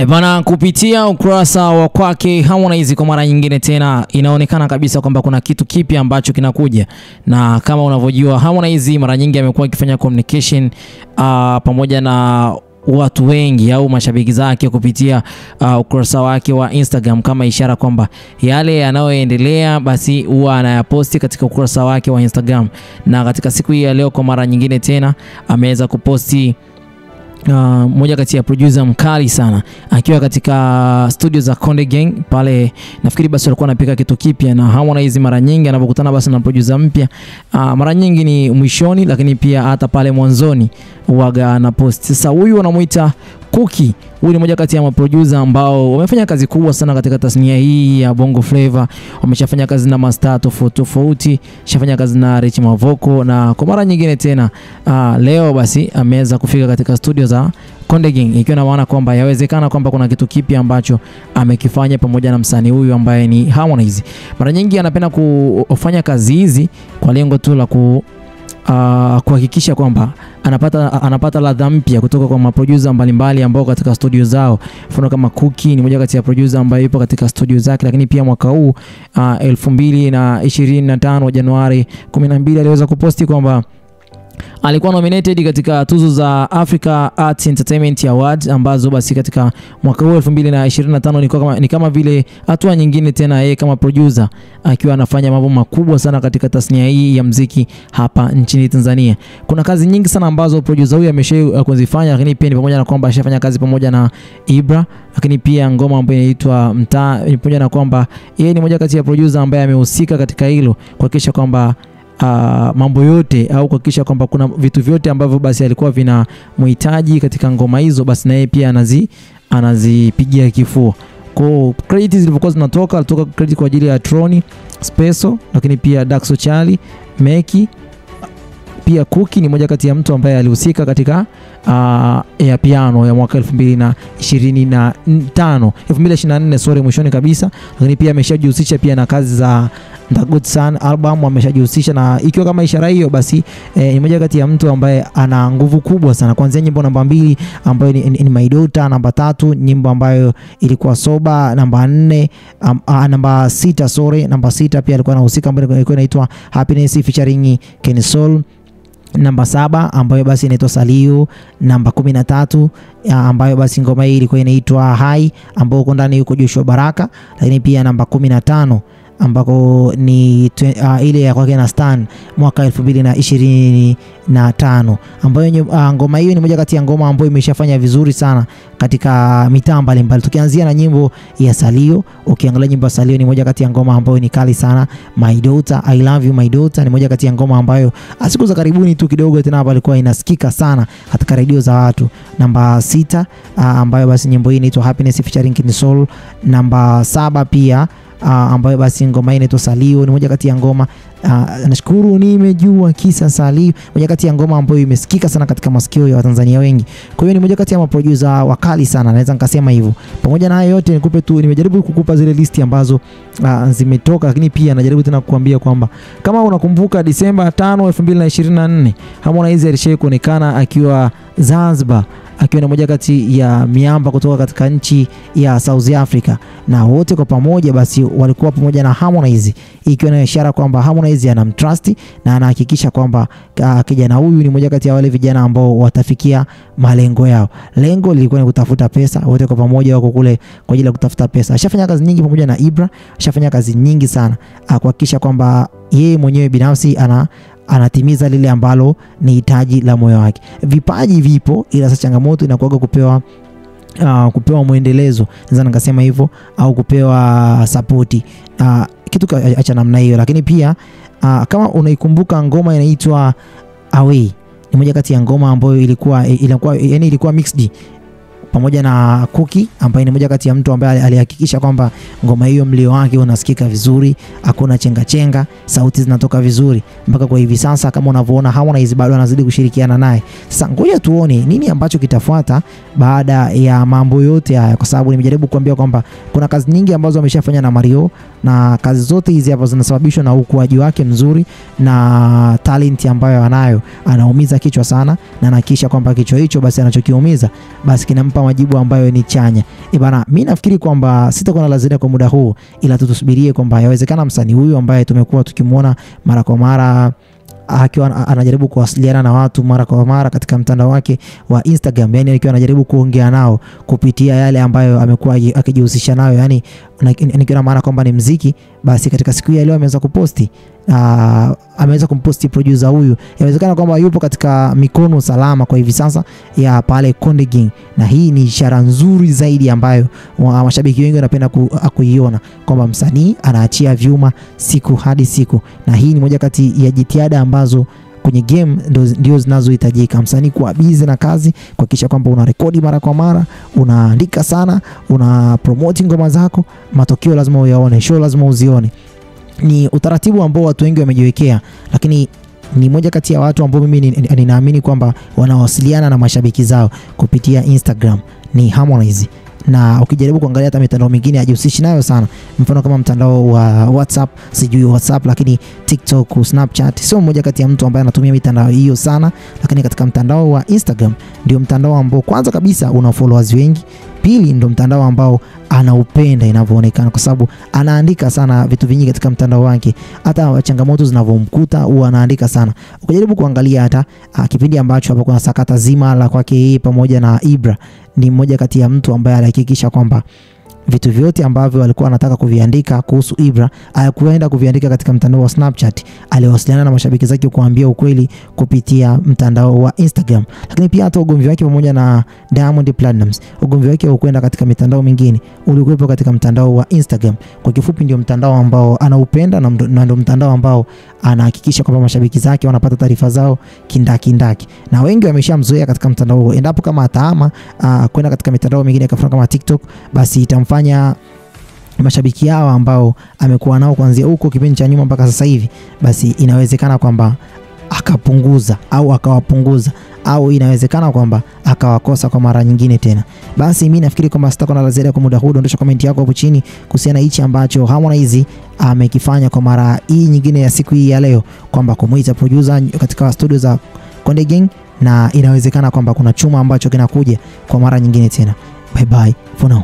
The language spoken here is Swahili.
Bana, kupitia ukurasa wa kwake Harmonize kwa mara nyingine tena inaonekana kabisa kwamba kuna kitu kipya ambacho kinakuja. Na kama unavyojua Harmonize mara nyingi amekuwa akifanya communication pamoja na watu wengi au mashabiki zake kupitia ukurasa wake wa Instagram, kama ishara kwamba yale yanayoendelea basi huwa anayaposti katika ukurasa wake wa Instagram. Na katika siku hii ya leo kwa mara nyingine tena ameweza kuposti moja kati ya producer mkali sana akiwa katika studio za Konde Gang pale. Nafikiri basi walikuwa wanapika kitu kipya, na Harmonize mara nyingi anapokutana basi na producer mpya mara nyingi ni mwishoni, lakini pia hata pale mwanzoni huaga anapost. Sasa huyu anamuita Cookie. Huyu ni mmoja kati ya maproducer ambao wamefanya kazi kubwa sana katika tasnia hii ya Bongo Flava. Wameshafanya kazi na mastaa tofauti tofauti, shafanya kazi na Rich Mavoko, na kwa mara nyingine tena leo basi ameweza kufika katika studio za Konde Gang, ikiwa na maana kwamba yawezekana kwamba kuna kitu kipya ambacho amekifanya pamoja na msanii huyu ambaye ni Harmonize. Mara nyingi anapenda kufanya kazi hizi kwa lengo tu la kuhakikisha kwamba anapata ladha mpya kutoka kwa maproducer mbalimbali ambao katika studio zao. Mfano kama Cookie ni mmoja kati ya producer ambaye yupo katika studio zake, lakini pia mwaka huu 2025 Januari 12 aliweza kuposti kwamba alikuwa nominated katika tuzo za Africa Arts Entertainment Awards, ambazo basi katika mwaka huu 2025 ni kama vile hatua nyingine tena yeye kama producer akiwa anafanya mambo makubwa sana katika tasnia hii ya muziki hapa nchini Tanzania. Kuna kazi nyingi sana ambazo producer huyu ameshawahi kuzifanya, lakini pia ni pamoja na kwamba ashafanya kazi pamoja na Ibra, lakini pia ngoma ambayo inaitwa Mtaa, ni pamoja na kwamba yeye ni mmoja kati ya producer ambaye amehusika katika hilo kuhakikisha kwamba mambo yote au kuhakikisha kwamba kuna vitu vyote ambavyo basi alikuwa vinamhitaji katika ngoma hizo, basi na yeye pia anazipigia kifua. Kwa credit zilivyokuwa zinatoka, alitoka credit kwa ajili ya Troni, Speso, lakini pia Daxo Charlie, Meki, pia Cookie ni mmoja kati ya mtu ambaye alihusika katika ya piano ya mwaka 2025 2024 sorry, mwishoni kabisa. Lakini pia ameshajihusisha pia na kazi za The Good Son album, ameshajihusisha na ikiwa kama ishara hiyo basi ni mmoja kati ya mtu ambaye ana nguvu kubwa sana, kuanzia nyimbo namba 2 ambayo ni My Daughter, namba 3 nyimbo ambayo ilikuwa Soba, namba 4 namba 6 sorry, namba 6 pia alikuwa anahusika ambayo ilikuwa inaitwa Happiness featuring Kenny Soul, namba 7 ambayo basi inaitwa Salio, namba 13 ambayo basi ngoma hii ilikuwa inaitwa Hai ambayo huko ndani yuko Joshua Baraka, lakini pia namba 15 ambako ni ile ya kwake na Stan mwaka 2025, ambayo ngoma hiyo ni moja kati ya ngoma ambayo imeshafanya vizuri sana katika mitaa mbalimbali. Tukianzia na nyimbo ya Salio, ukiangalia nyimbo ya Salio ni moja kati ya ngoma ambayo ni kali sana. My Daughter, I Love You My Daughter ni moja kati ya ngoma ambayo siku za karibuni tu kidogo tena hapa ilikuwa inasikika sana katika redio za watu. Namba 6 ambayo basi nyimbo hii inaitwa Happiness featuring Kenny Soul. Namba 7 pia ambayo basi ngoma hii inaitwa Salio ni moja kati ya ngoma nashukuru nimejua kisa Salio, moja kati ya ngoma ambayo imesikika sana katika masikio ya Watanzania wengi. Kwa hiyo ni moja kati ya maproducer wakali sana, naweza nikasema hivyo. Pamoja na hayo yote nikupe tu, nimejaribu kukupa zile listi ambazo zimetoka, lakini pia najaribu tena kukuambia kwamba kama unakumbuka Disemba 5 2024 Harmonize alishawahi kuonekana akiwa Zanzibar akiwa na moja kati ya miamba kutoka katika nchi ya South Africa, na wote kwa pamoja basi walikuwa pamoja na Harmonize, ikiwa na ishara kwamba Harmonize anamtrust na anahakikisha kwamba kijana huyu ni moja kati ya wale vijana ambao watafikia malengo yao. Lengo lilikuwa ni kutafuta pesa, wote kwa pamoja wako kule kwa ajili ya kutafuta pesa. Ashafanya kazi nyingi pamoja na Ibra, ashafanya kazi nyingi sana kuhakikisha kwamba yeye mwenyewe binafsi anatimiza lile ambalo ni hitaji la moyo wake. Vipaji vipo, ila sasa changamoto inakuwa kupewa muendelezo, naweza nikasema hivyo, au kupewa sapoti, kitu cha namna hiyo. Lakini pia kama unaikumbuka ngoma inaitwa Away, ni moja kati ya ngoma ambayo ilikuwa yani ilikuwa mixed pamoja na Cookie ambaye ni moja kati ya mtu ambaye alihakikisha kwamba ngoma hiyo mlio wake unasikika vizuri, hakuna chenga chenga, sauti zinatoka vizuri. Mpaka kwa hivi sasa kama unavyoona Harmonize bado anazidi kushirikiana naye. Sasa ngoja tuone nini ambacho kitafuata baada ya mambo yote haya, kwa sababu nimejaribu kuambia kwamba kuna kazi nyingi ambazo ameshafanya na Mario, Na kazi zote hizi hapa zinasababishwa na ukuaji wake mzuri na talent ambayo anayo. Anaumiza kichwa sana na anahakikisha kwamba kichwa hicho basi anachokiumiza basi kinampa majibu ambayo ni chanya. Bana, mimi nafikiri kwamba sitakuwa na la ziada kwa muda huu, ila tutusubirie kwamba yawezekana msanii huyu ambaye tumekuwa tukimuona mara kwa mara akiwa anajaribu kuwasiliana na watu mara kwa mara katika mtandao wake wa Instagram, yani akiwa anajaribu kuongea nao kupitia yale ambayo amekuwa akijihusisha nayo, yani nikiwa maana kwamba ni muziki, basi katika siku ya leo ameweza kuposti, ameweza kumposti producer huyu. Inawezekana kwamba yupo katika mikono salama kwa hivi sasa ya pale Konde Gang, na hii ni ishara nzuri zaidi ambayo mashabiki wengi wanapenda kuiona kwamba msanii anaachia vyuma siku hadi siku, na hii ni moja kati ya jitihada ambazo kwenye game ndio zinazohitajika. Msanii kuwa busy na kazi, kuhakikisha kwamba unarekodi mara kwa mara, unaandika sana, una promote ngoma zako, matokeo lazima uyaone, show lazima uzione. Ni utaratibu ambao watu wengi wamejiwekea, lakini ni moja kati ya watu ambao mimi ninaamini kwamba wanawasiliana na mashabiki zao kupitia Instagram ni Harmonize. Na ukijaribu kuangalia hata mitandao mingine hajihusishi nayo sana, mfano kama mtandao wa WhatsApp, sijui WhatsApp, lakini TikTok, Snapchat, sio mmoja kati ya mtu ambaye anatumia mitandao hiyo sana. Lakini katika mtandao wa Instagram ndio mtandao ambao kwanza kabisa una followers wengi, pili ndio mtandao ambao anaupenda inavyoonekana, kwa sababu anaandika sana vitu vingi katika mtandao wake, hata changamoto zinavomkuta huwa anaandika sana. Ukijaribu kuangalia hata kipindi ambacho hapo kuna sakata zima la kwake yeye pamoja na Ibra, ni mmoja kati ya mtu ambaye alihakikisha kwamba vitu vyote ambavyo alikuwa anataka kuviandika kuhusu Ibra hakuenda kuviandika katika mtandao wa Snapchat. Aliwasiliana na mashabiki zake kuambia ukweli kupitia mtandao wa Instagram. Lakini pia hata ugomvi wake pamoja na Diamond Platnumz, ugomvi wake haukwenda katika mitandao mingine, ulikuwepo katika mtandao wa Instagram. Kwa kifupi ndio mtandao ambao anaupenda na ndio mtandao ambao anahakikisha kwamba mashabiki zake wanapata taarifa zao kindakindaki, na wengi wameshamzoea katika mtandao huo. Endapo kama atahama kwenda katika mitandao mingine kama TikTok, basi itamfanya mashabiki hao ambao amekuwa nao kuanzia huko kipindi cha nyuma mpaka sasa hivi, basi inawezekana kwamba akapunguza au akawapunguza, au inawezekana kwamba akawakosa kwa mara nyingine tena. Basi mimi nafikiri kwamba sitakuwa na la ziada kwa muda huu. Dondosha comment yako hapo chini kuhusiana hichi ambacho Harmonize amekifanya kwa mara hii nyingine ya siku hii ya leo, kwamba kumuita producer katika studio za Konde Gang, na inawezekana kwamba kuna chuma ambacho kinakuja kwa mara nyingine tena. Bye bye for now.